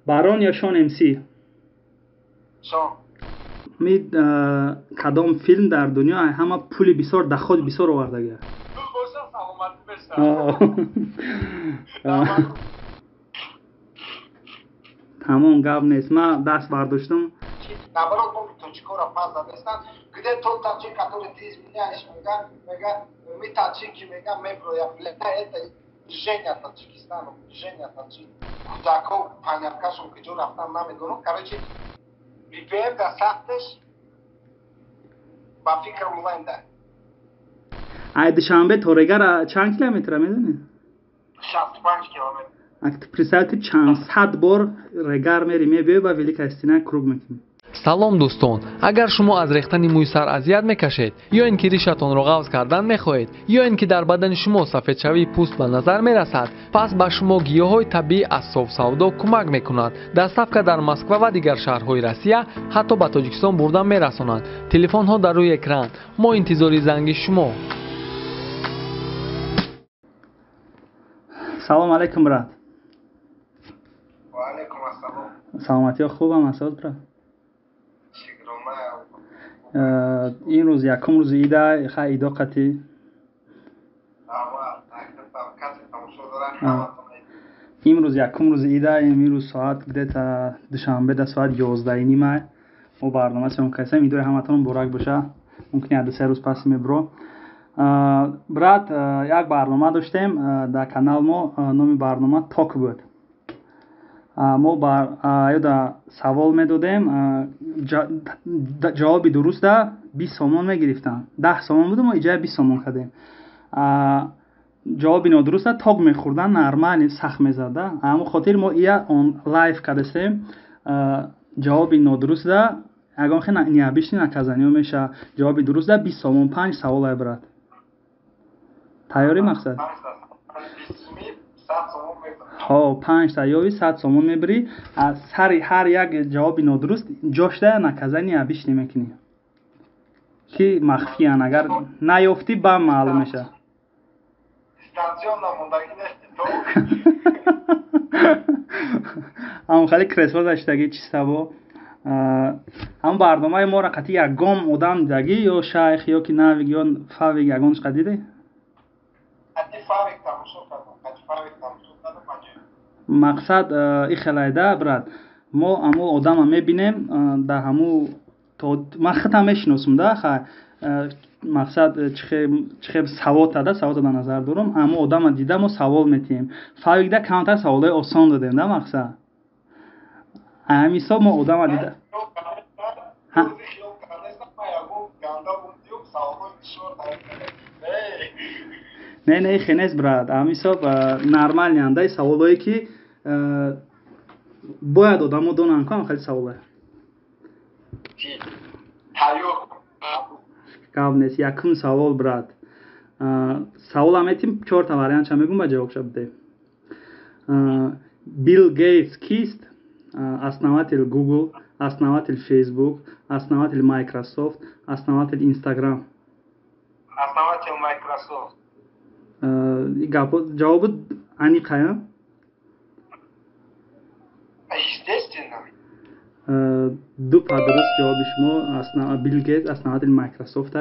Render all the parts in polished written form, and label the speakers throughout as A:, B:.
A: Барон ё Шон МС?
B: Шон.
A: Ми кадом филм дар дунё ҳама пули бисёр, доход бисёр овардага?
B: Пул боша, саломатӣ беша.
A: Тамом, гап нест. Ман даст бардоштам.
B: Наоборот, мо тоҷикоро пас задестан. Где тот таджик, который ты изменяешь, мега, мега, мы таджики, мега, меброя, бля, это движение Таджикистану, движение таджик. Кудаков, паняткашон куҷо рафтан намедонам. Короче, VPN да сахтеш ба фикрам ленда.
A: Ай Душанбе то Регара чанд километра медонӣ?
B: 65 километр.
A: Ак представь, ту чанд сад бор Регар мери, мебиёй ба Великая Стена круг мекунӣ.
C: Салом, дӯстон! Агар шумо аз рехтани мӯи сар азият мекашед, ё ин ки ришатонро ғафз кардан мехоҳед, ё ин ки дар бадани шумо сафедшавии пӯст ба назар мерасад, пас ба шумо гиёҳҳои табиӣ аз Софсавдо кӯмак мекунад. Доставка дар Москва ва дигар шаҳрҳои Россия, ҳатто ба Тоҷикистон бурда мерасонанд. Телефонҳо дар рӯи экран. Мо интизори занги шумо.
A: Салом алейкум, брат.
B: Ва алейкум ассалом.
A: Саломатиё хубам, асод, брат. Ин рӯз якум рӯзи ида, ха идо қатӣ. Имрӯз якум рӯзи ида, имрӯз соат где-то Душанбе да соат 11:30 мо барнома съёмка кардем. Идои ҳаматон муборак боша. Мумкин як ду се рӯз пас мебро. Брат, як барнома доштем дар канал мо, номи барнома «Ток» буд. Мо ёда савол медодем, ҷавоби дуруста 20 сомон мегирифтанд. 10 сомон буду, мо иҷоя 20 сомон кардем. Ҷавоби нодуруста ток мехӯрдан, нормально сахт мезада. Ҳамон хотир мо ия он лайв кардастем. Ҷавоби нодуруста ягон хел необычный наказание меша. Ҷавоби дуруста 20 сомон, панҷ саволае, брат. Тайёрӣ, мақсад? Ҳо, панҷта ёви, 100 сомон мебирӣ. Аз сари ҳар як ҷавоби нодуруст ҷошта наказание обычный мекунӣ, ки махфиян, агар наёфтӣ, ба маълум мешавад.
B: Дистанционно мондагӣ нести то?
A: Ҳамон хеле кресло даштагӣ чистабо. Ҳамон барномаи моро қатъи ягон одам дидагӣ, ё шайх, ё ки навик, ё фавик, ягонаш қа дидӣ?
B: Қатъи фавик тамошо кардам, қатъи фавик тамошо кардам, аҷоиб.
A: Мақсад ихелайда, брат, мо ҳамо одама мебинем дар ҳаму то ман худам мешиносум да, ха мақсад чихе савота да, савота дар назар дорам. Ҳамо одама дида мо савол метиҳем. Фавикда камтар саволҳои осон додем да, мақсад ҳамин ҳисоб мо одама дида.
B: Рӯзи хиёл кардастам, ман ягон ганда бумдиюм, саволҳои душвор тайёр кардам.
A: Не, не, ихе нест, брат. Ҳамин ҳисоб нормальный андай саволҳое ки бояд одамо донанд ку, ҳам хеле саволе.
B: Тайёр.
A: Гап нест. Якум савол, брат. Саволам метим, чорта вариантша мегум, ба ҷавобша биде. Билл Гейтс кист? Основатель Google, основатель Facebook, основатель Microsoft, основатель Instagram.
B: Основатель Microsoft.
A: Гапо ҷавобу аниқая?
B: Естественно.
A: Ду па дуруст ҷавоби шумо. Билл Гейтс основатель Microsoft.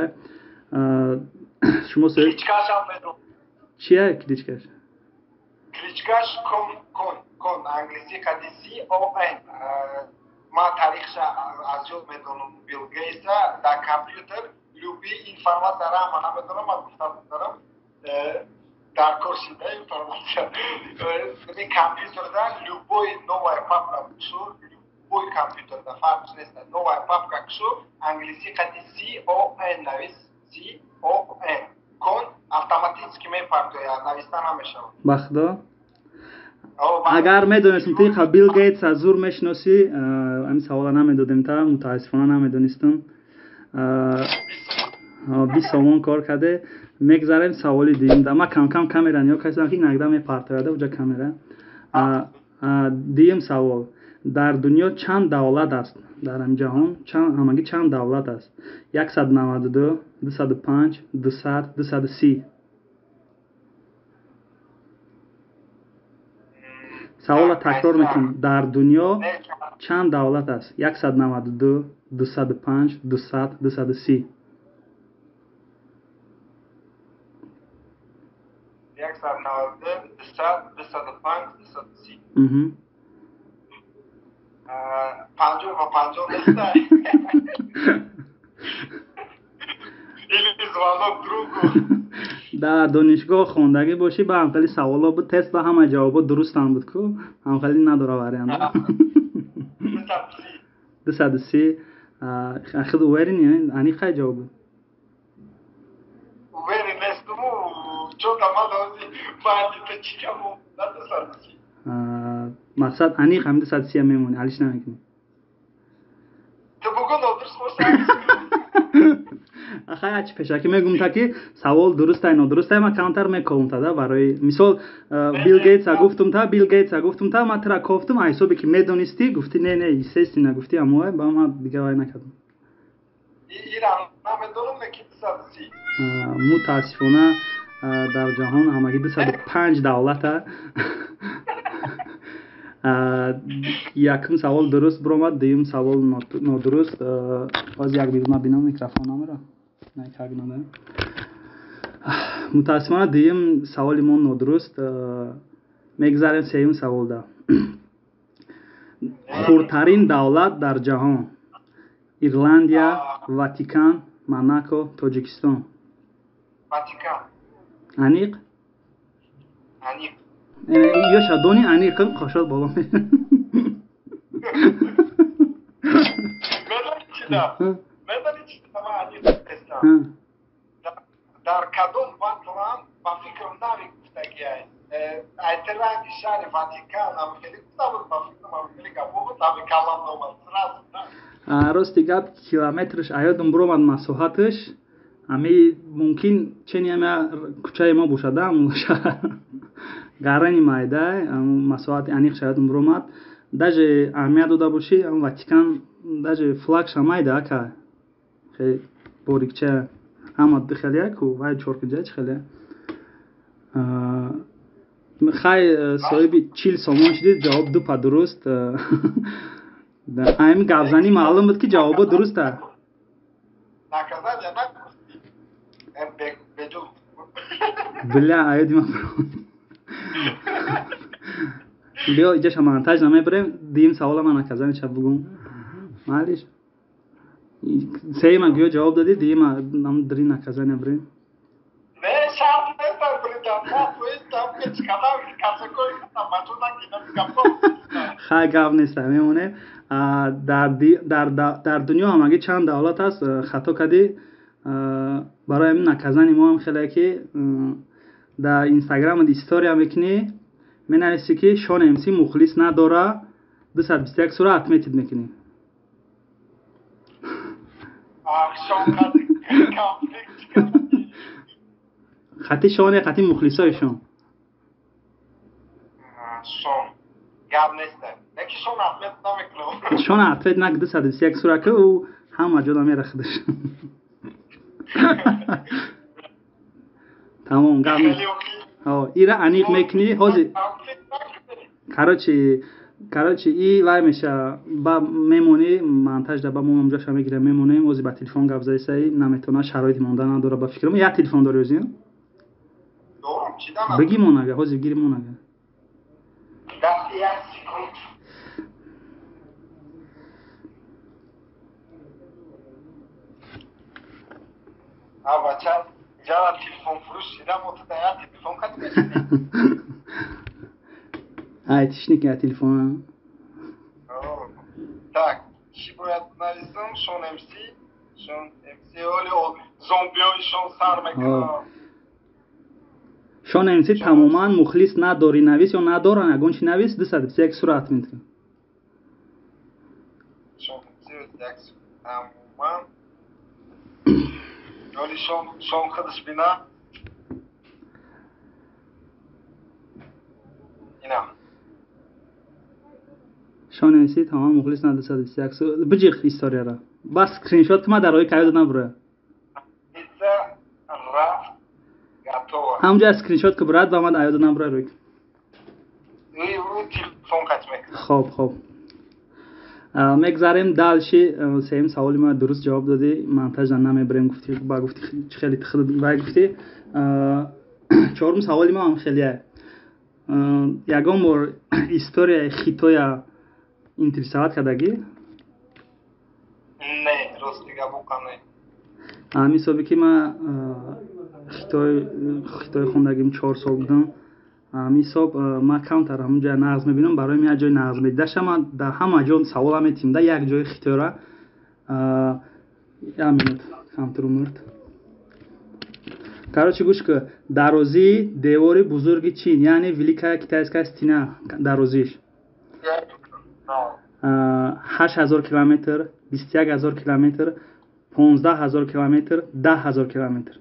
A: Шумо
B: Кличкашам медонам.
A: Чия кличкаш?
B: Кличкаш Кон, Кон, Кон, англиси қади C O N. Ман тарихша аз ёд медонам Билл Гейтса. Дар компютер любой информация ра ман намедонам, ман гуфта дорам, дар кор шида информация. Компьютерда любой новая папка кушо, любой компьютерда, фарқ нест, новая папка кушо, англиси қади C O N навис, C O N, Кон, автоматически мепартояд, нависта намешавад.
A: Ба худо, агар медонистем, ти Билл Гейтс аз зур мешиносӣ, ҳамин савола намедодем та. Мутаассифона, намедонистам. 20 сомон кор карде. Мегзарем саволи дуюм. Ма камкам камера ниё кардам, ки инагда мепартояда уҷа камера. Дуюм савол: дар дунё чанд давлат аст? Дар ҳамин ҷаҳон ҳамагӣ чанд давлат аст? 192, 205, 200, 230. Савола такрор мекунам. Дар дунё чанд давлат аст? 192, 205, 200, 230.
B: 192, 200, 205, 230. 50 ба 50 неста? Или звонок другу.
A: Дар донишгоҳ хондагӣ бошӣ, ба ҳамхели саволо буд, тест ба ҳама ҷавобо дурустам буд ку, ҳамхели надора вариант.
B: 230.
A: 230. Худ уверен, аниқ қай ҷавоб буд?
B: Уверен нестуму, чота мада ози баъди чикаму на 230.
A: Мақсад, аниқ ҳами 230 мемонӣ, алиш намекунӣ?
B: Ту бугу, нодуруст боша.
A: Ахай, ачи пешакӣ мегум та ки савол дурустай, нодурустай, ман камтар мековум та да. Барои мисол, Билл Гейтса гуфтум та, Билл Гейтса гуфтум та, ман тура кофтум, а ҳисобе ки медонистӣ, гуфтӣ не, не, естественно, гуфтӣ, аммо ба ман дига вай накардам.
B: Ира намедонам, ки 230.
A: Мутаассифона, дар ҷаҳон ҳамагӣ 205 давлата. Якум савол дуруст биромад, дуюм савол нодуруст. Боз як минут, ман бинам микрофон намера как надо. Мутаассифона, дуюм саволи мо нодуруст. Мегзарем сеюм саволда. Хурдтарин давлат дар ҷаҳон: Ирландия, Ватикан, Монако, Тоҷикистон.
B: Ватикан.
A: Аниқ?
B: Аниқ.
A: Ё шадони аниқ қошот боло.
B: Медони чида? Медони чида ман аниқ нестам? Дар кадом батлам, ба фикрам, нави гуфтагиай, айтеранги шаҳри Ватикан ам хеле гуфта буд, ба фикрам, ам хеле гапо буд, ами калам омад сразу.
A: Рости гап, километрш аёдум биромад, масоҳаташ ами мумкин чени ами кӯчаи мо бошада, гарани майда, масоҳати аниқ шаёдум биромад. Даже аҳамият дода бошӣ, Ватикан даже флагша майда ака, хеле борикча, ҳама хеле ку вай чоркунҷа чи хеле. Хай, соҳиби 40 сомон шудид. Ҷавоб дупа дуруст. Ами гапзанӣ маълум буд, ки ҷавобо дуруста.
B: Наказание нагуфтӣ, беҷо.
A: Бля, аёди ман биё, иҷаша монтаж намебарем. Дуюм савола ман наказание ша бугум, малиш. Сеюма гӯё ҷавоб додӣ, дуюма дри наказание бирем.
B: Не, шарт нест бридан, чикадам касакои бачо накидам гапо.
A: Хай, гап нест, мемонем. Дар дунё ҳамагӣ чанд давлат аст? Хато кардӣ. Барои ҳамин наказание мо ҳам хеле ки дар Инстаграмат история мекунӣ, менависӣ, ки Шон МС мухлис надора, 221 сура отметить мекунӣ.
B: Шон конфликт.
A: Хати шоне, хати мухлисои шон.
B: Шон гап нест, леки шон отмет намекунам.
A: Шон ответ нак, 221 сура ки, ӯ ҳама ҷо намера худаш. Тамом, гап нест, ира аниқ мекунӣ ҳозир. Короче, и вай меша, ба мемонӣ монтаж да, ба мо онҷоша мегирем, мемонем. Ози ба телефон гап заисаи наметона, шароити монда надора. Ба фикрам, як телефон дори ози?
B: Дорам, чӣ дам.
A: Бигӣ монага, ҳозир гири монага.
B: Як секунд. А бача, ҷара телефон фурӯш шидам, отуда як телефон кати мешинем.
A: Айтишник я телефон.
B: Так, чӣ бояд нависам? Шон МС, Шон МС, оли зомбиҳои Шон сар мекунам.
A: Шон МС тамоман мухлис надорӣ навис, ё надоран, ягон чи навис, 221 сура отмет кун.
B: Шон МС як тамоман, оли Шон худаш бина. Ина.
A: Шон МС тамом мухлис на 221 сура биҷиқ историяра. Бас скриншот ки, ма дар роҳи каёда набура.
B: Рафт, готово.
A: Ҳамҷа скриншот ки, брат, ба ман аёда набура рӯй. Хоб, хоб. Мегзарем дальше. Сеюм саволи ма дуруст ҷавоб додӣ. Монтажа намебарем, гуфти, ба гуфти чӣ хеле вай гуфтӣ. Чорум саволи ма ҳам хеле. Ягон бор историяи Хитоя интересовать кардагӣ?
B: Не, рости гап, уқа не.
A: Ҳамин ҳисобе ки ман Хитой хондагим, 4 сол будам, ҳамин ҳисоб ман камтар ҳамун ҷоя нағз мебинам. Барои як ҷои нағз медидаша ман дар ҳама ҷо савола метим да як ҷои Хитойра. Як минут, камтару мурд. Короче, гӯш ку: дарозии девори бузурги Чин, яъне Великая Китайская стена, дарозиш 8000 километр, 21 000 километр, 15 000 километр, 10 000 километр?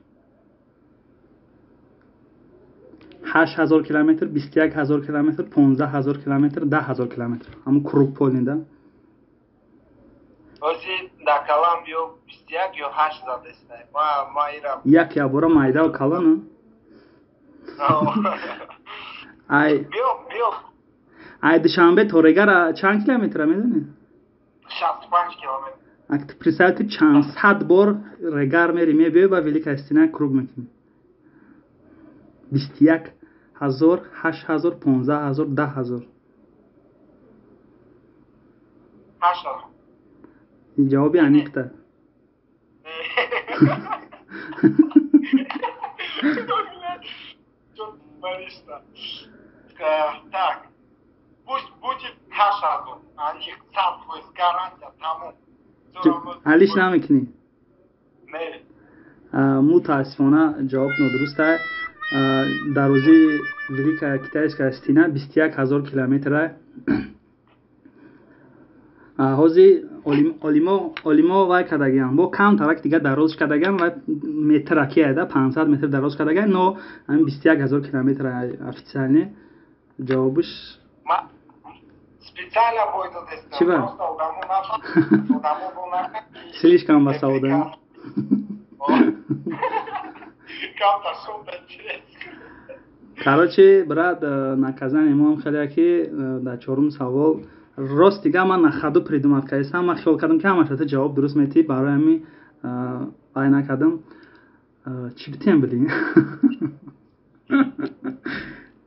A: 8000 километр, 21 000 километр, 15 000 километр, 10 000 километр. Ҳамун круг полный да.
B: Ози дар калам ё 21 ё ҳашт задестай. Ма ира
A: Як ябора майдау калана. Ай
B: Биё, биё.
A: Ай Душанбе то Регара чанд километра, медонӣ?
B: 65 километр.
A: Ак ту представь, ту чанд сад бор Регар мери, мебиёй, ба Великая стена круг мекунӣ. 21 000, 8000, 15 000, 10 000.
B: 8000.
A: Ҷавоби аниқта.
B: Чё творишь-то? Так, пусть будет 8000. Аниқ, 100%, гарантия, тамом. Всё равно.
A: Алиш намекунӣ?
B: Не.
A: Мутаассифона, ҷавоб нодуруст. Дарозии Великая Китайская стена 21 000 километра. Ҳозир олимо вай кардагиам, бо камтарак дига дароз кардагиам ва метракияда 500 метр дароз кардагиам, но ҳамин 21 000 километр официальный ҷавобиш.
B: Ма специально бой додестам.
A: Чӣ ба?
B: Просто одамо нафа, одамо бо нафа.
A: Слишком басавода.
B: Камтар шуда интерес.
A: Короче, брат, наказание мо ҳам хеле ки дар чорум савол, рост дига, ман на ходу придумать кардам. Ман хиёл кардам, ки ҳамаша ту ҷавоб дуруст метиҳӣ, барои ҳамин вай накардам. Чӣ битем, блин,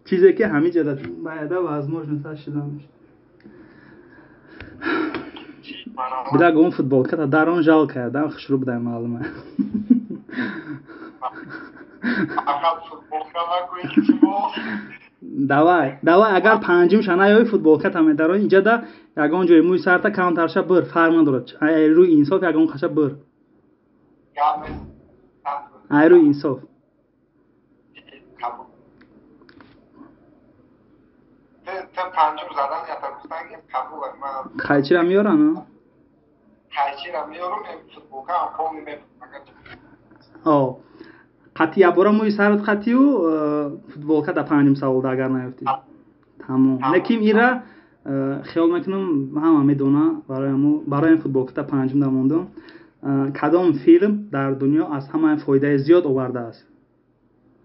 A: чизе ки ҳамин ҷода баяда возможность шидан.
B: Чӣ? Марамат.
A: Бира, гум футболката дар он жалко да хушрӯ будай, маълума.
B: Фақат футболка нагӯ, илтимос.
A: Давай, давай, агар панҷумша наёи, футболката медарои. Инҷада ягон ҷои мӯи сарта камтарша бир, фарқ надорад. Ай рӯи инсоф ягон қаша бир.
B: Гап нест.
A: Ай рӯи инсоф.
B: Қабул. Ту панҷум задан ята гуфтан, ки қабул. Ман
A: Қайчира меёран?
B: Қайчира меёрум, футболка ҳам полный мепӯшам.
A: О қатъи ябора мӯи сарат қатъию футболка дар панҷум саволда агар наёфтӣ, тамом. Лекин ира хиёл мекунам, ҳама медона, барои ин футболката панҷум да мондум. Кадом филм дар дунё аз ҳама фоидаи зиёд овардааст?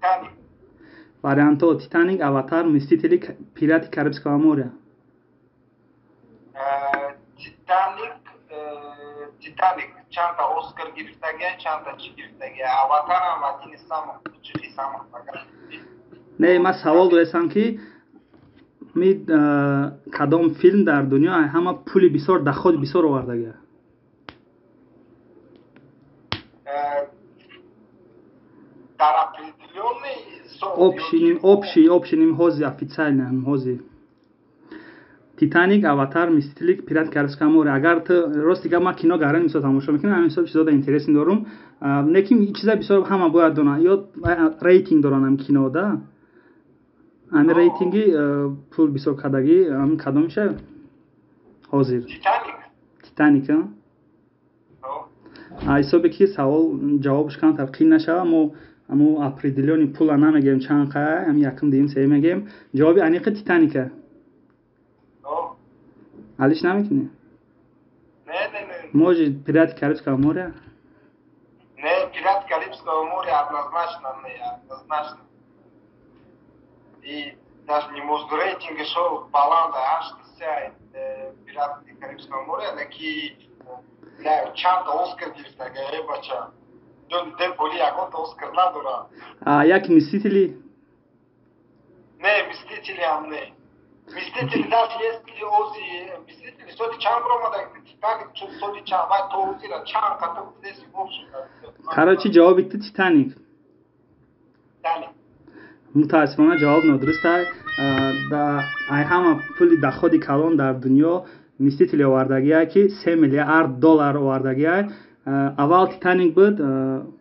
B: Титаник.
A: Вариантҳо: «Титаник», «Аватар», «Мстители», «Пираты Карибского моря».
B: Титаник, Титаник чандта Оскар гирифтагия, чандта чӣ гирифтагия. Аватарам один из самых лучших и самых богатых.
A: Не, ман савол дорестам, ки ми кадом филм дар дунё ҳама пули бисёр, доход бисёр овардагия.
B: Дар определённый сол?
A: Общий ним ҳози официально ҳози «Титаник», «Аватар», «Мстители», «Пираты Карибского моря». Агар ту, рости гап, ман кино гаран мисол тамошо мекунам, ҳамин ҳисоб чизода интерес дорум. Лекин чиза бисёр ҳама бояд донад, ё рейтинг доранд ҳам кино да, ҳамин рейтинги пул бисёр кардагӣ ҳамин кадомиша ҳозир?
B: Титаник.
A: «Титаник». Ҳисобе ки савол ҷавобш камтар қин нашава, мо амо определённый пула намегӯем чанд қай, ҳамин якум, дуюм, сеюм мегӯем. Ҷавоби аниқи «Титаника». Алиш намекунӣ?
B: Не, не, не.
A: Может, «Пираты Карибского моря»?
B: Не, «Пираты Карибского моря» однозначно не, однозначно. И даже не может, рейтинг шел баланда, аж. Пираты Карибского моря, леки чанд Оскар гирифтага, э бача. Ҷони Депп боли ягонта Оскар надора.
A: Як Мстители?
B: Не, Мстители ҳам не. Мстители даже если ози Мстители соли чанд омада, Титаник соли чанд, вай то озира чанд қата гуфтеси вообще.
A: Короче, ҷавоби ту Титаник.
B: Титаник.
A: Мутаассифона, ҷавоб нодуруст. Ай ҳама пули доходи калон дар дунё Мстители овардагие, ки 3 миллиард доллар овардагие. Аввал Титаник буд,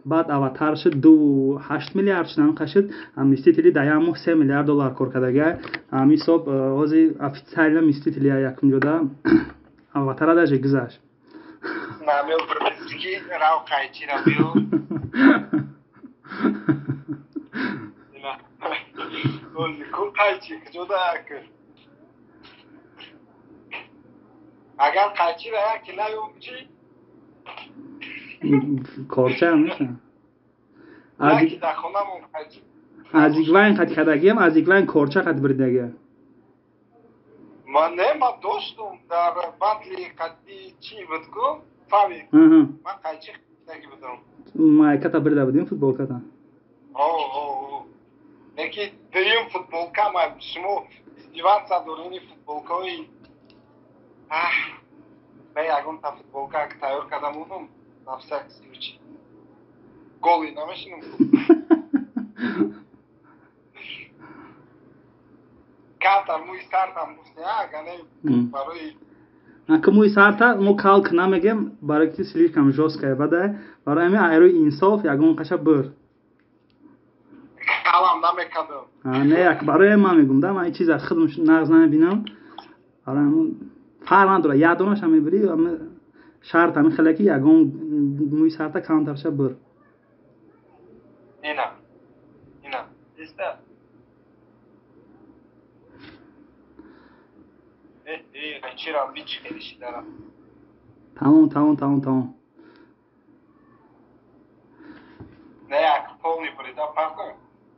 A: баъд Аватар шуд, 2,8 миллиард шуд, шуд. Мстители дар як моҳ 3 миллиард доллар кор кардагие. Ҳамин ҳисоб ҳозир официально Мстители якум ҷода, Аватара даже гузашт.
B: Намеобрски рав қайчира биё. Ку қайчи куҷода? Агар қайчира яке наём, чӣ?
A: Корча меша.
B: Яки дар хонамон қайчи.
A: Аз иглайн қати кардагиам, аз иглайн корча қати буридагиам.
B: Ман не, ман доштум дар батли қати чӣ буд ку, фаҳми, ман қайчи харидаги будам.
A: Майката бурида будим, футболката.
B: Неки дуюм футболка ма шумо издеваться дорини футболкаҳои. Ме ягонта футболка тайёр карда мондум на всякий случай, голый намешинам. Камтар мӯи сартам гуфте, агар не барои
A: Ака, мӯи сарта мо калк намегем, барои ки слишком жёсткая бада. Барои ҳамин айрӯи инсоф ягон қаша бур.
B: Калам намекардам.
A: Не, як барои ман мегум да, ман ин чиза худам нағз намебинам. Барои ҳамон фарқ надорад, як донаша мебирӣ, шарт ҳамин хеле ки ягон мӯи сарта камтарша бур.
B: Ина ина иста. Чира бич хеле шидара.
A: Тамом, тамом, тамом, тамом.
B: Не, як полный бурида парком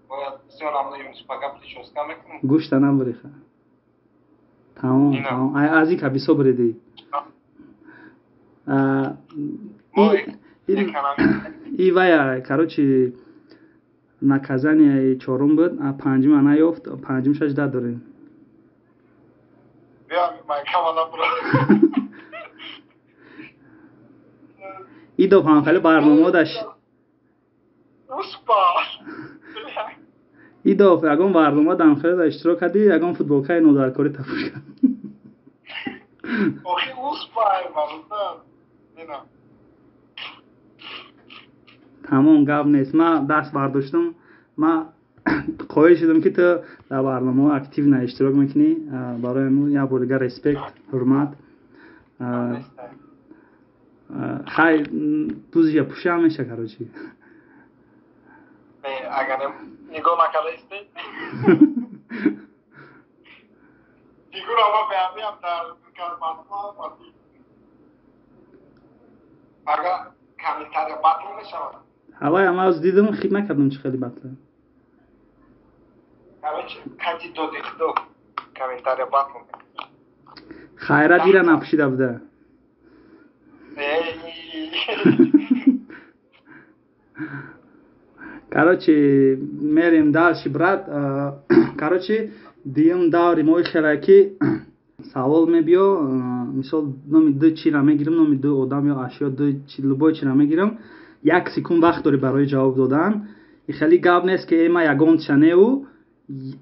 B: бояд, всё равно имрӯз пага причёска мекунам.
A: Гӯшта набуриха. Тамом, тамом. Аз ин кабисо буридӣ. И вая, короче, наказанияи чорум буд, панҷума наёфт, панҷум шаш да дорем.
B: Биё, майкама набура.
A: Идо ҳамхеле барномао даш.
B: Успа.
A: Идо ягон барнома дамхеле да иштирок кардӣ, ягон футболкаи нодаркорӣ тафуш кард.
B: Охи, успай бародар, ина.
A: Тамом, гап нест. Ман даст бардоштам, ман қоил шудам, ки ту дар барномаҳо активно иштирок мекунӣ. Барои мо як бор дигар респект, ҳурмат. Хай, пӯзия пӯша меша, короче.
B: Агар нигоҳ накардаисти, фигура ма беамиам дар ага комментария батл мешавад.
A: Ҳавай, ама аз дидам, хит накардам, чӣ хеле батла.
B: Короче, кати доди худо комментария батл.
A: Хайра дира напӯшида буда. Короче, мерем дальше, брат. Короче, дуюм даври мои хеле ки савол мебиё, мисол, номи ду чира мегирам, номи ду одам ё ашё, ду любой чира мегирам, як секунд вақт дорӣ барои ҷавоб додан. И хеле гап нест, ки ма ягонтша неу,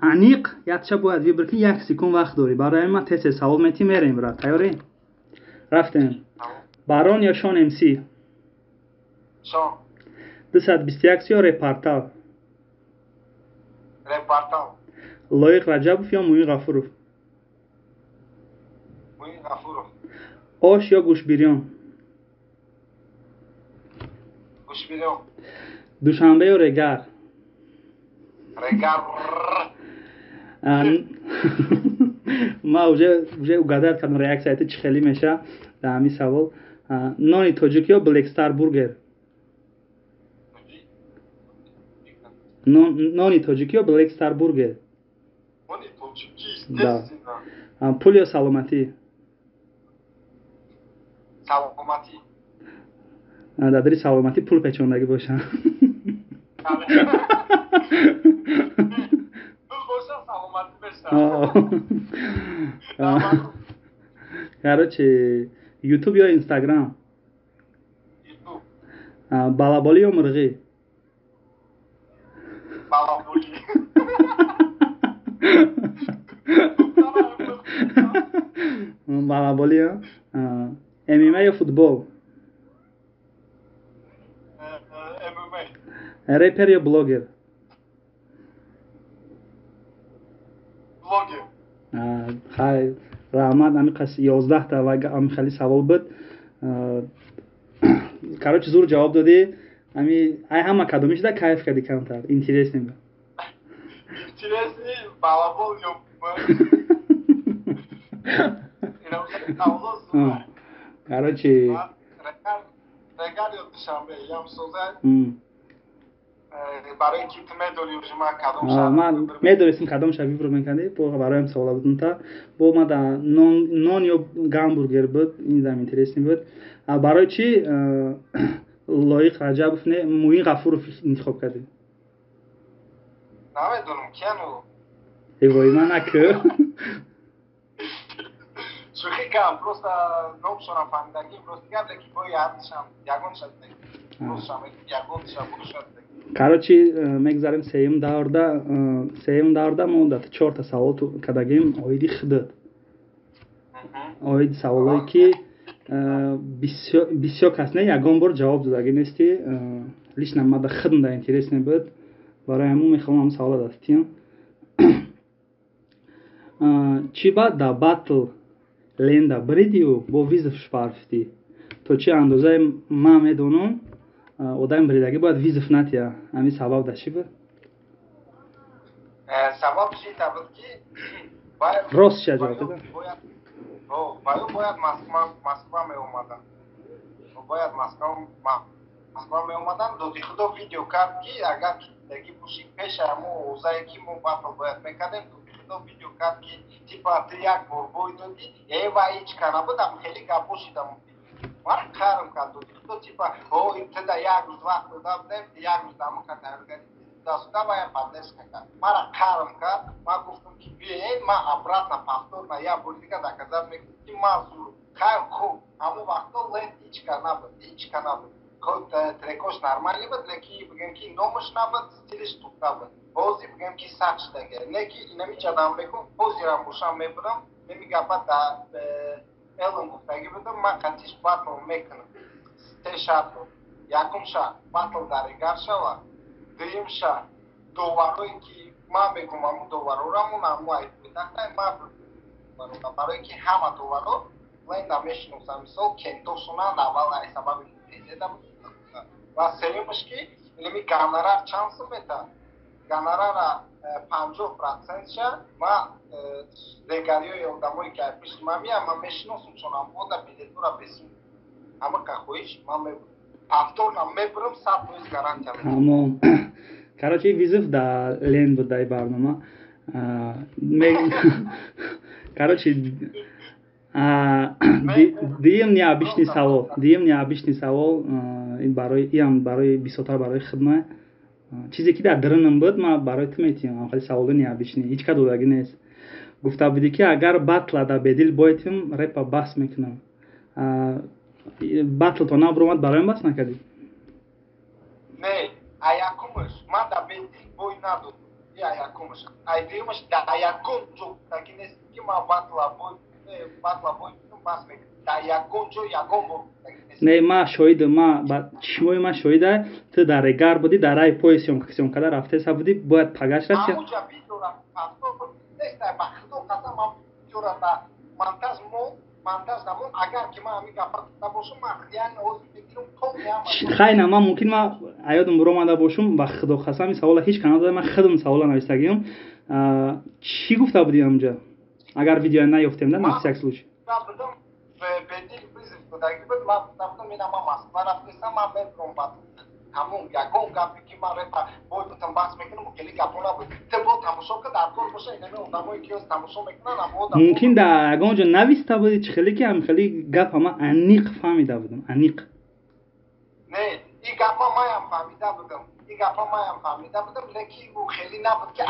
A: аниқ якча бояд выбор кунӣ, як секунд вақт дорӣ. Барои ҳамин ман тез тез савол метӣ, мерем, брат. Тайёрӣ? Рафтем. Барон ё Шон МС?
B: Шон.
A: 221 ё Репортал?
B: Репортал.
A: Лоиқ Раҷабов ё Муин Ғафуров?
B: Муин Ғафуров.
A: Ош ё гӯшбирён?
B: Гӯшбирён.
A: Душанбе ё Регар?
B: Регар.
A: Ма уже угадать кардам реаксияи ту чӣ хеле меша дар ҳамин савол. Нони тоҷик ё Блэкстар бургер? Нони тоҷикӣ ё Блэкстар бургер?
B: Нони тоҷикӣ.
A: Пул ё саломатӣ?
B: Саломатӣ.
A: Дар дари саломатӣ пул печондагӣ боша.
B: Пул боша, саломатӣ меша.
A: Короче, Ютуб ё Инстаграм?
B: Ютуб.
A: Балаболӣ ё мурғӣ?
B: Балаболӣ.
A: Балаболӣ. ММА ё футбол?
B: ММА.
A: Репер ё блогер?
B: Блогер.
A: Хай, раҳмат. Ами қас 11-та ва ами хеле савол буд. Короче, зур ҷавоб додӣ. Ами ай ҳама кадоми шуда кайф кардӣ камтар? Интересный буд.
B: Интересный балабол ё.
A: Короче,
B: Регар ё Душанбе ям соза. Барои ки ту медонӣ уже ман кадом шаҳр.
A: Ман медонистам, кадом шаҳр выбор мекардӣ, бо бароям савола будум та. Бо ма да нон ё гамбургер буд, ин дам интересный буд. Барои чӣ Лоиқ Раҷабов не, Муин Ғафуров интихоб кардӣ?
B: Намедонам, кияну.
A: Эвой, ман накӯ.
B: Шӯхӣ кардам, просто номшонам фаҳмидагим, рости гап, леки бо ягоншам ягонша ягонша бошад.
A: Короче, мегзарем сеюм даврда. Сеюм даврда мо дата чорта савол кардагим оиди худат, оиди саволое ки бисёр кас не ягон бор ҷавоб додагӣ нестӣ. Лично мада худам да интересный буд, барои ҳамун мехоҳам ҳамун савола дастиям. Чӣ баъд да батл Ленда бридию бо вызов шпарфтӣ? То чӣ андозае ман медонам, одами бридагӣ бояд вызов натия. Ҳамин сабаб да чӣ буд?
B: Сабаб чита буд, ки
A: рост чия ҷавоб дода.
B: Баё бояд Москва меомадан, бояд Москва меомадан. Доди худо видео кард, ки агар даги бошӣ, пеша ҳамо овозае, ки мо батл бояд мекардем, доди худо видео кард, ки типа ту як бор бой додӣ, э ва ҳеҷ ка набудам, хеле гапҳо шидам. Мара қарм кард доди худо, типа о туда як рӯз вақт дода будем, як рӯз дамо кард, дастуда вая поддержка кард, мара қарм кард. Ман гуфтам, ки биед, ман обратно повторно як бори дига доказать мекунам, ки ман зур. Хайр, хуб, ҳамон вақто Ленд ҳеҷ ка набуд, ҳеҷ ка набуд. Трекош нормальный буд, леки бигем, ки номаш набуд, стилиш тухта буд. Ҳозир бигем, ки сахт шудага, неки инами ҷадам мекун. Ҳозирам бошам, мебурам. Неми гапа да элон гуфтагӣ будам, ман қатиш батл мекунам се шартро. Якум шарт: батл дар Регар шавад. Дуюм шарт: доварое ки ман мегум, ҳамун доварорамон, ҳамун айтахтай ман, барое ки ҳама доваро Ленда мешиносам, мисол кентошонанд, аввал ай сабаби тезеда. Ва сеюмаш, ки инами гонорар чанд сум метавад, гонорара 50%-ша ман регариёи одамое ки ай пишти ман меям, ман мешиносам, чун ҳамода билетура бесум ҳамақа хоҳиш, ман мебурам, повторно мебурам, 100% гарантия.
A: Тамом. Короче, вызов да Лен буд дар барнома. Короче, дуюм необычный савол, дуюм необычный савол, ин барои иам барои бисёртар барои хидма, чизе ки дар дарунам буд, ман барои ту метиҳам. Хеле саволи необычный ҳеҷ ка додагӣ нест. Гуфта будӣ, ки агар батла да Бедил бойтим, репа бас мекунам. Батл то набуромад, бароям бас накардӣ?
B: Не, аякумаш ман да Бедил бой надодам, аякумаш. Ай дуюмаш, да ягон ҷо гуфтагӣ нест, ки ман батла бой бас мекунам. Дар ягон ҷо ягон бор.
A: Не, ма шоҳидам, ма ба чишмои ман шоҳида. Ту дар Регар будӣ, дар рай пои съёмка карда рафтеса будӣ, бояд пагаш расия.
B: Ҳамунҷа видеора нест, ба худо қасам, ман видеора да монтаж мо монтаж намон. Агар ки ман ҳамин гапа гуфта бошам, ман яъне ҳозир мегирам то.
A: Хайна, ман мумкин ма аёдам буромада бошум. Ба худо қасам, ин савола ҳеҷ ка надодам, ман худам савола навистагиам. Чӣ гуфта будӣ ҳамунҷа, агар видео наёфтем, да, на всякий случай?
B: Бедил вызов додагӣ буд, ман гуфта будам, ина ман Москва рафтесам, ман мебурам батл. Тамом, ягон гапе ки ман репа бой бутам баҳс мекунам, хеле гапо набуд. Ту бо тамошо ка, дар кор боша, инами одамое ки ҳоз тамошо мекунанд, ҳама одам.
A: Мумкин дар ягон ҷо нависта будӣ, чӣ хеле ки ҳам хеле гапа ман аниқ фаҳмида будам, аниқ.
B: Не, и гапа маям фаҳмида будам, и гапа маям фаҳмида будам, лекин ӯ хеле набуд ки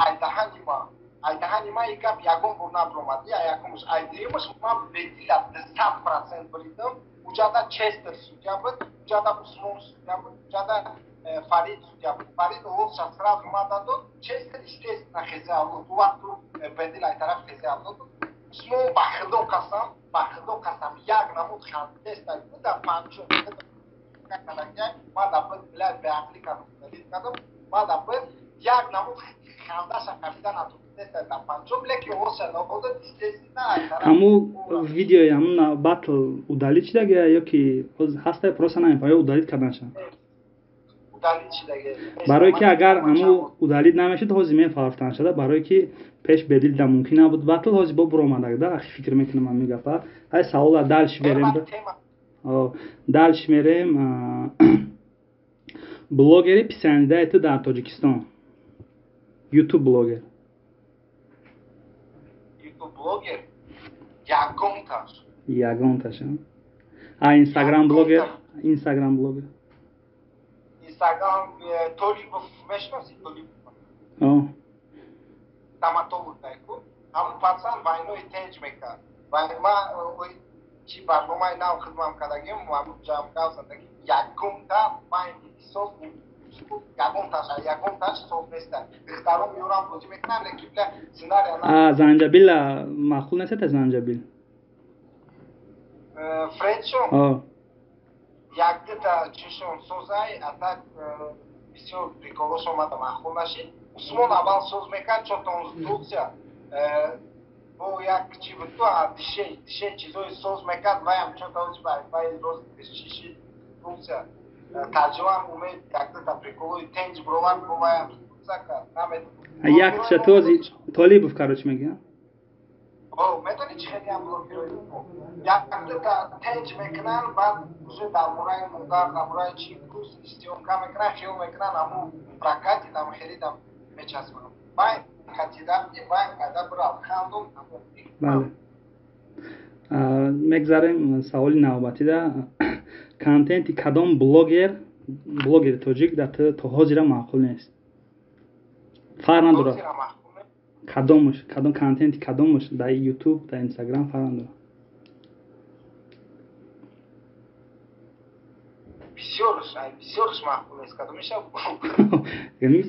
B: айдаҳани ма и гап ягон бор набуромад. Я якумш, ай дуюмаш, ман бедила 100% буридам. Уҷада Честер судья буд, уҷада Усмон судья буд, уҷада Фарид судья буд. Фарид овозша сразу мада дод, Честер, естественно, хезе авлод. Ӯ вақту Бедил ай тараф хезе авлод. Усмон, ба худо қасам, ба худо қасам, як намуд хандеста буда панҷум мада буд. Блядь, беақлӣ кардам, далил кардам, мада буд, як намуд хандаша қабида натонеста дар панҷум, лекин овозша надод, естественно.
A: Ҳамун видеои ҳамун батл удалить шидага ё ки ҳаста? Просто намефаҳмам, ё удалить карданша?
B: Удалить шидаге.
A: Барое ки агар ҳамун удалить намешуд, ҳозир мефарфтан шуда, барое ки пеш бедил да мумкин набуд батл, ҳозир бо буромадак да, фикр мекунам ҳамин гапа. Ҳай, савола дальше берем, дальше мерем. Блогери писандидаи ту дар Тоҷикистон, ютуб блогер?
B: Ютуб блогер ягонташ.
A: Ягонташ. А инстаграм блогер, инстаграм блогер?
B: Инстаграм Толибов, мешноси Толибов? Стоматолог дайку, ҳамун пацан вайнои тенҷ мекард. Ма чи барномаи нав хидмам кардагим, ҳамун ҷамъгав задаги, ягонта майни соз, ягонташ, ягонташ соз неста. Духтарон меёрам, бозӣ мекунам, лекин бля, сценария.
A: А Занҷабила маъқул нестата, Занҷабил?
B: Фредшон якдита чишон созай, а так бисёр приколош омада, маъқул нашид. Усмон аввал соз мекард, чон Турция бо як чи буд ту, дише чизои соз мекард, ваям чон вай роз чиши Турция тарҷумаам умед, якдита приколои тенҷ бировард, бо ваям кард, намедонам.
A: Яктиша този Толибов, короче, мегӯям.
B: Медони чи хеле ам блогерои якдита тенҷ мекунанд, баъд уже дар бораи модар, дар бораи чи курс съёмка мекунанд, хиёл мекунанд ҳамун прокати дам хеле дам мечаспанд. Байн катида байн када бирав хандум.
A: Бале, мегзарем саволи навбатида. Контенти кадом блогер, блогери тоҷик дар ту то ҳозира маъқул нест? Фарқ надорад кадомаш, кадом контенти, кадомаш, дар Ютуб, дар Инстаграм, фарқ надорад.
B: Бисёрш, бисёрш маъқул нест, кадомиша?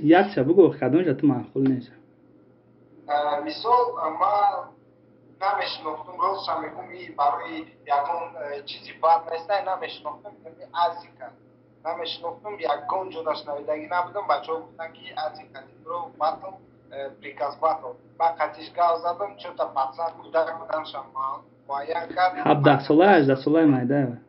A: Якша бугӯ, кадомиша ту маъқул нест.
B: Мисол, ман намешинохтум, ростша мегӯм, и барои ягон чизи бад неста, намешинохтум Азика, намешинохтум, ягон ҷо нашнавидагӣ набудам. Бачаҳо гуфтанд, ки Азика дибро батл, приказ батл, ба қатиш гав задам, чота пацан кӯдак буданша муайян кард.
A: 17 сола, 18 солаи майда.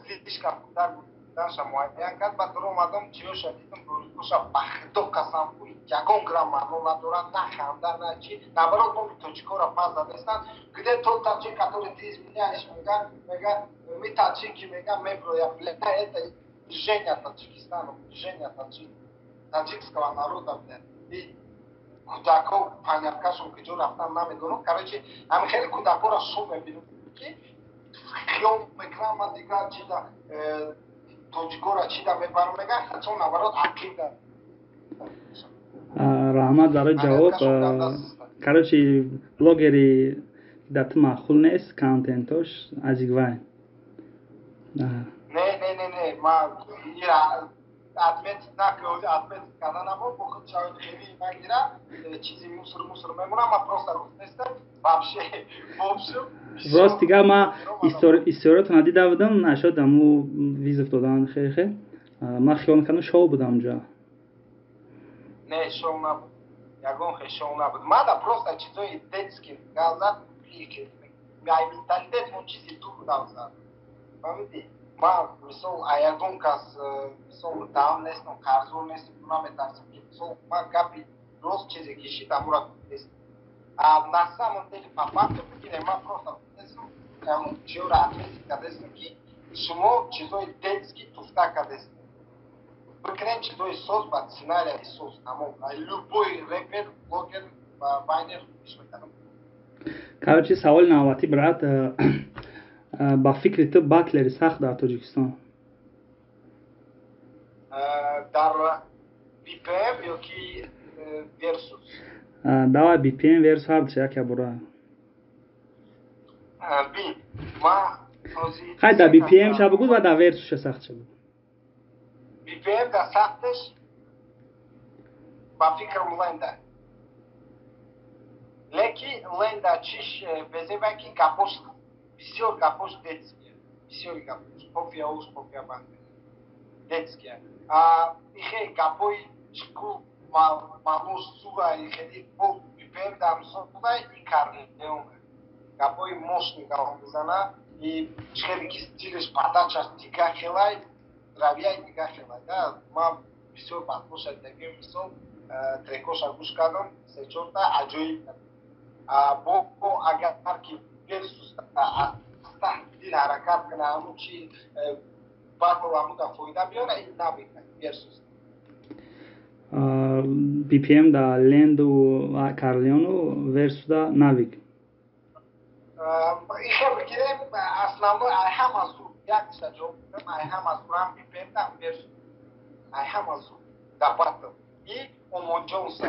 B: Слишком кӯдак буданша муайян кард. Баъд омадам, чиёша дидам, рӯзоша, ба худо қасам, ягон грамм маъно надорад, на ханда, на чи, наоборот, номи тоҷикоро пас задестанд. Где тот таджик, который ты изменяешь, мега, мы таджики, мега, меброя, бля, это унижение Таджикистана, унижение таджикского народа, бля. И кӯдакҳо паняткашон куҷо рафтан, намедонам. Короче, ҳами хеле кӯдакҳоро шум мебинам, ки хиёл мекунам, ман дигар чида тоҷикоро чида мебарам, мега, чон наоборот ақида.
A: Раҳмат барои ҷавоб. Короче, блогери дар ту маъқул нест контентош Азигвай?
B: Не, не, не, не, ма отметить отметить карда набо, бо худ шояд хеле нагира, чизи мусор мусор мемонам. Ма просто рост нестам вообще, в общем.
A: Рост дига, ма историятро надида будам, нашуд аму вызов додан, хе ман хиёл мекардам, шоу будам ҷа.
B: Не, шоу набуд, ягон хе шоу набуд. Мада просто чизои детский гап зад, ай менталитет мон чизи дур гап зад, фаҳмидӣ? Ман, мисол, а ягон кас, мисол, муттаҳам нестам, қарздор нестам, наметарсам. Мисол, ман гапи рост, чизе ки шид, амура нест. А на самом деле, по факту бигирем, ман просто нестам, чиёра ответить кардестам, ки шумо чизои детский туфта кардестем. Бикунем чизои соз ба сценарияи соз, тамом. Любой репер, блогер ва вайнер иш мекардам.
A: Короче, саволи навбатӣ, брат, ба фикри ту, батлери сахт дар Тоҷикистон?
B: Дар BPM ё ки версус?
A: Давай, BPM, версус, ҳардуш яке бура.
B: Би ма.
A: Хай, да BPM ша бугӯ ва да версуша сахт ша бугӯ.
B: BPM да сахташ, ба фикрам, Ленда. Леки Ленда чиш безеба, ки гапош бисёр, гапош детский, бисёри гапош пофия уш, пофия банде, детский. А ихе гапои чику маънуш зура, хели бо BPM дар мисол и Карлеон гапои мощный гап мезана и хеле ки стилеш, подачаш дига хелай, равияи дига хелай да. Ман бисёр батлоша дидагим, мисол, трекоша гӯш кардам, се чорта аҷоиб. Бо агар ки версус аз таҳти ҳаракат кана, ҳамун чи батл ҳамуда фоида биёра, ин намекунад версус.
A: BPM да Ленду Карлеону, версус да Навик.
B: Ихе бигирем, основной ай ҳама зур, якша ҷавоб бидам, ай ҳама зурам BPM да версус, ай ҳама зур да батл и Омонҷонса,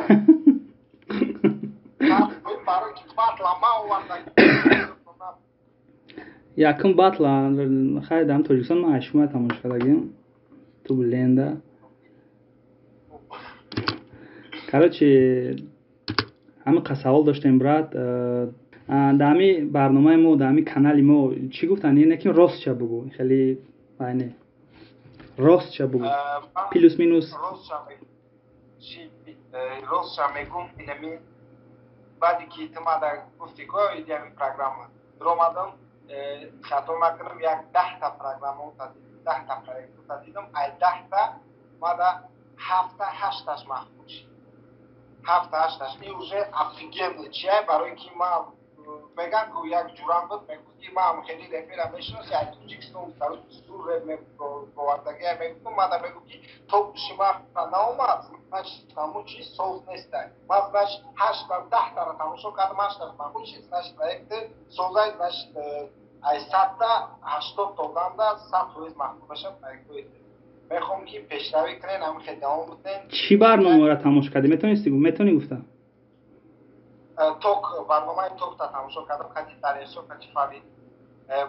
B: барои ки батла ма оварда.
A: Якум батла хай дам Тоҷикистон ман шума тамошо кардагим, ту Ленда. Короче, ҳами савол доштем, брат, дар ҳами барномаи мо, дар ҳами канали мо чӣ гуфтанд, не ки ростша бугӯ, хеле не, ростша бугӯ, плюс минус.
B: Ростша мегум, инами баъде ки ту мада гуфти ко ами программа дуромадам, хато накунам, як 10-та программа, 10-та проектта дидам, ай 10-та мада ҳафта ҳашташ маҳбул шид, ҳафта ҳашташ. И уже офигенно чия, барои ки ма мегам ку як ҷурам буд, мегуфт ки ман хеле репера мешиноси, ай Тоҷикистон зур реп меовардагия, мегуфтум, мада мегуфт ки то гӯши ман наомад, значит, ҳамун чиз соз нестай. Ман, значит, ҳашта 10-тара тамошо кардам, ҳашташ маҳбул шид, значит, проекти созай, значит, ай 100-та 80 одамда 100% маҳбул мешавад проектҳои. Мехоҳам ки пешравӣ кунен, ҳамин хел давом биден.
A: Чӣ барномаро тамошо кардӣ, метавонисти, метавонӣ гуфта?
B: Ток, барномаи токта тамошо кардам, кати Дарешо, кати Фарид,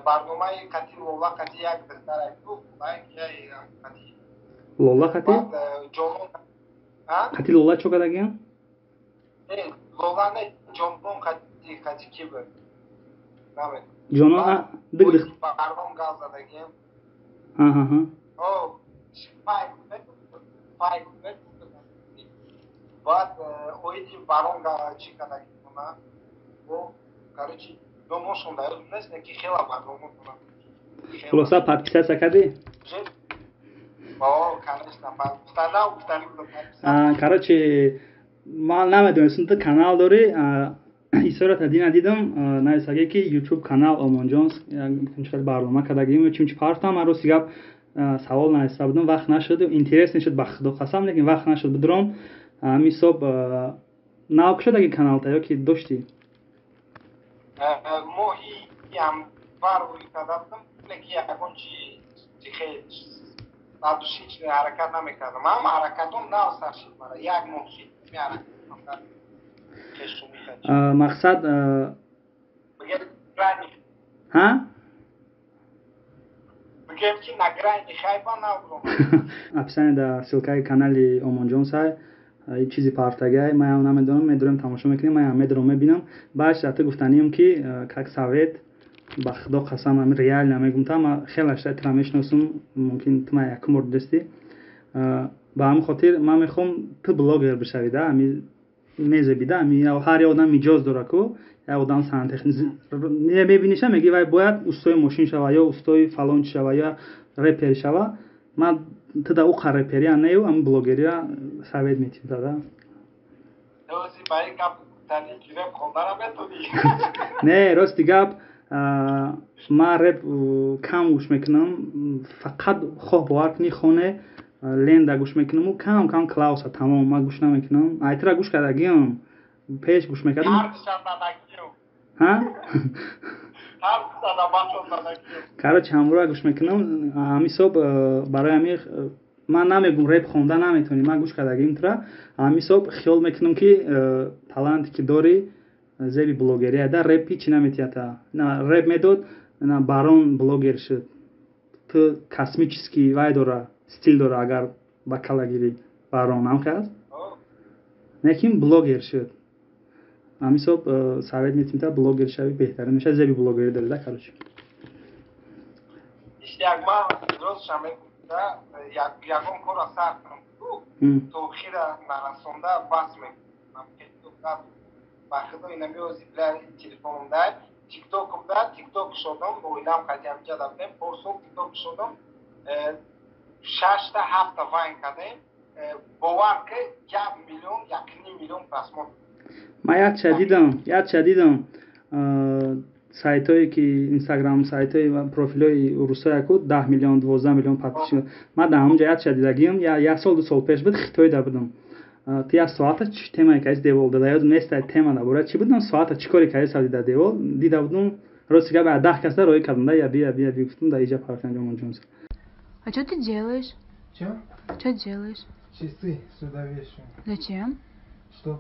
B: барномаи кати Лола, кати як духтара кати.
A: Лола кати?
B: Ҷонон.
A: Кати Лола чо кардагиям?
B: Лола не, Ҷонон кати ки буд, намедонам.
A: Ҷонон дик дик.
B: Барном гал задагиям.
A: Аҳа.
B: Файк, баъд оиди барон чӣ кардагиона бо, короче, номошон дар ёдам нест, ки хела барнома.
A: Хулоса, подписаться кардӣ?
B: О, конечно, гуфтана гуфтани.
A: Короче, ман намедонистам ту канал дорӣ. Историята дина дидам, нависаге ки YouTube канал Омонҷонс, чӣ барнома кардагим, чимчи партам. Ман рости гап савол нависта будам, вақт нашуд. Интерес нешуд, ба худо қасам, лекин вақт нашуд бидуром. Ҳамин ҳисоб, нав кушодаги каналта ё ки доштӣ?
B: Моҳи январ рӯй карда будам, лекин ягон чи надуши ҳаракат намекардам. Ман ҳаракатом нав сар шид, мара як моҳ шид.
A: Мақсад ҳа?
B: Бигем ки на грани хайба набуром.
A: Описание да ссылкаи канали Омонҷон сай чизи партагай, ман намедонам, медорем, тамошо мекунем, ман медорам, мебинам. Баъд ту гуфтанием ки как совет, ба худо қасам, ами реально мегум, та ма хеле ашта тура мешиносум, мумкин ту ма якум бор дидасти, ба ҳамин хотир ман мехоҳам ту блогер бишавӣ да. Ами мезебида, ами ҳар як одам миҷоз дора ку, як одам сантехник мебиниша, меги вай бояд устои мошин шава ё устои фалон чи шава ё репер шава. Ман ту да уқа реперия нею, ами блогерия совет метим да. Не, рости гап, ман реп кам гӯш мекунам, фақат хоҳ бовар кунӣ, хоне. Ленда гӯш мекунаму кам кам Клауса, тамом, ман гӯш намекунам. Айтра гӯш кардагиам, пеш гӯш мекардам. Ҳа, короче, ҳамура гӯш мекунам. Ҳамин ҳисоб барои ҳами ман намегум, реп хонда наметавонӣ, ман гӯш кардагиам тура. Ҳамин ҳисоб хиёл мекунам, ки таланте ки дорӣ, зеби блогерия да реп ҳичи наметиҳата. Реп медод, барон блогер шуд. Ту космический вай дора, стиль дора, агар ба кала гирӣ, барон ҳам аст, лекин блогер шуд. Ҳамин ҳисоб совет метиҳем, та блогер шави беҳтарин мешавад, зеби блогерӣ дорӣ да, короче.
B: Ман ростша ягон корро сар кунам, то охира нарасонда бас мекунам. Ба худо, инами ози телефонумда тиктокумда тикток шодам, оилам қати ҳамҷа дафтем, порсол тикток шодам, шашта ҳафта вайн кардем, бовар ки, 1 миллион, 1,5 миллион просмотр.
A: Ман якча дидам, сайтҳое ки Инстаграм, сайтҳои профилҳои русояку 10 миллион, 12 миллион подписчик. Ман дар ҳамонҷо якча дидагиам, як сол, 2 сол пеш буд, Хитойда будам. Ту як соата чӣ темае каси девол дада, ёдам нест, тема дар бораи чӣ будам, соата чӣ коре каси дида, девол дида будам. Рости гап, 10 каса роӣ кардам да, я бия, бия, бия, гуфтам, да иҷа парканҷомон ҷонс.
D: А что ты делаешь?
E: Чё?
D: Что делаешь?
E: Часы сюда вешаю.
D: Зачем?
E: Чтоб,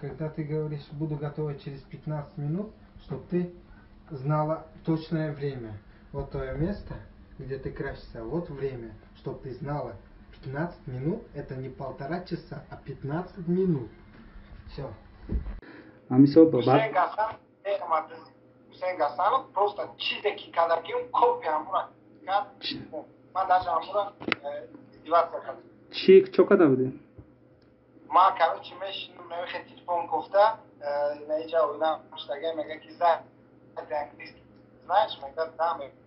E: когда ты говоришь, буду готова через 15 минут, чтоб ты знала точное время. Вот твое место, где ты красишься, вот время, чтоб ты знала. 15 минут это не полтора часа, а 15 минут. Все.
A: Ҳамин
B: Ҳусейн Гасанов просто чизе ки кардагиум, копия ҳамура кард. Ман даже ҳамура издеваться кардам.
A: Чӣ чо карда будӣ?
B: Ман, короче, мешинам, намехе телефон гуфта, наиҷа оилам штага, мега ки за ты английский знаешь, мега, да, мега,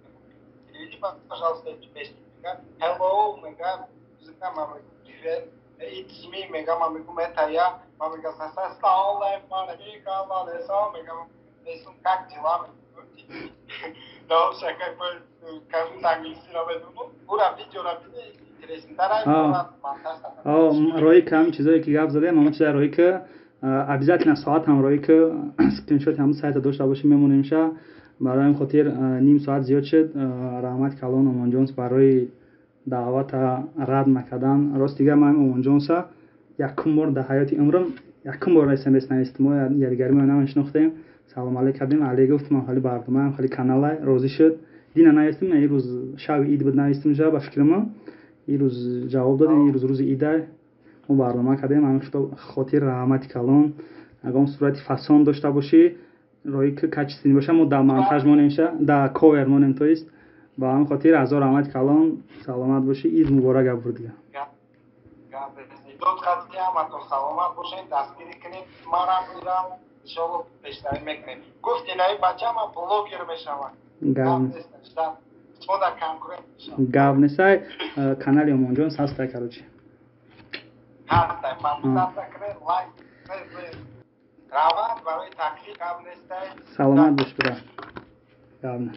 B: переведи, пожалуйста, эту песню, мега, hello, мега, музыка, мама, привет, it's me, мега, ман мегум, это я, ман мега, мега, как дела, да, шакай, кажу, английский намедунам, ура видеора бине, интереснтара.
A: Рои ка ҳамин чизое ки гап задем, ҳамон чиза рои ка обязательно, соат ҳам рои ка, скриншоти ҳамон сайта дошта бошем, мемонемша. Барои ҳамин хотир ним соат зиёд шуд. Раҳмат калон, Омонҷонс, барои даъвата рад накардан. Рости гап, ман Омонҷонса якум бор дар ҳаёти умрам якум бор смс навистам. Мо якдигари мо намешинохтем, салом алейк кардем, али гуфт, ман хеле барномаам, хеле канала, розӣ шуд. Дина навистем, ин рӯз шаби ид буд, навистем ша, ба фикри ман ин рӯз ҷавоб додем. Ин рӯз рӯзи ида мо барнома кардем. Ҳамин хотир раҳмати калон. Ягон сурати фасон дошта бошӣ, рои ки качественный боша, мо дар монтаж монем ша, дар ковер монем, то есть ба ҳамин хотир ҳазор раҳмати калон, саломат бошӣ, ид муборак абур дига.
B: Саломат бошед, дастгирӣ кунед манам, ирам иншоалло пештарӣ мекунем. Гуфти наи бача, ман блогер мешавам.
A: Гап несай, канали Омонҷон ҳастай, короче.
B: Ҳастай, подписаться кунед, лайк, раҳмат барои таклиф, гап нестай.
A: Саломат бош, бира, гап не.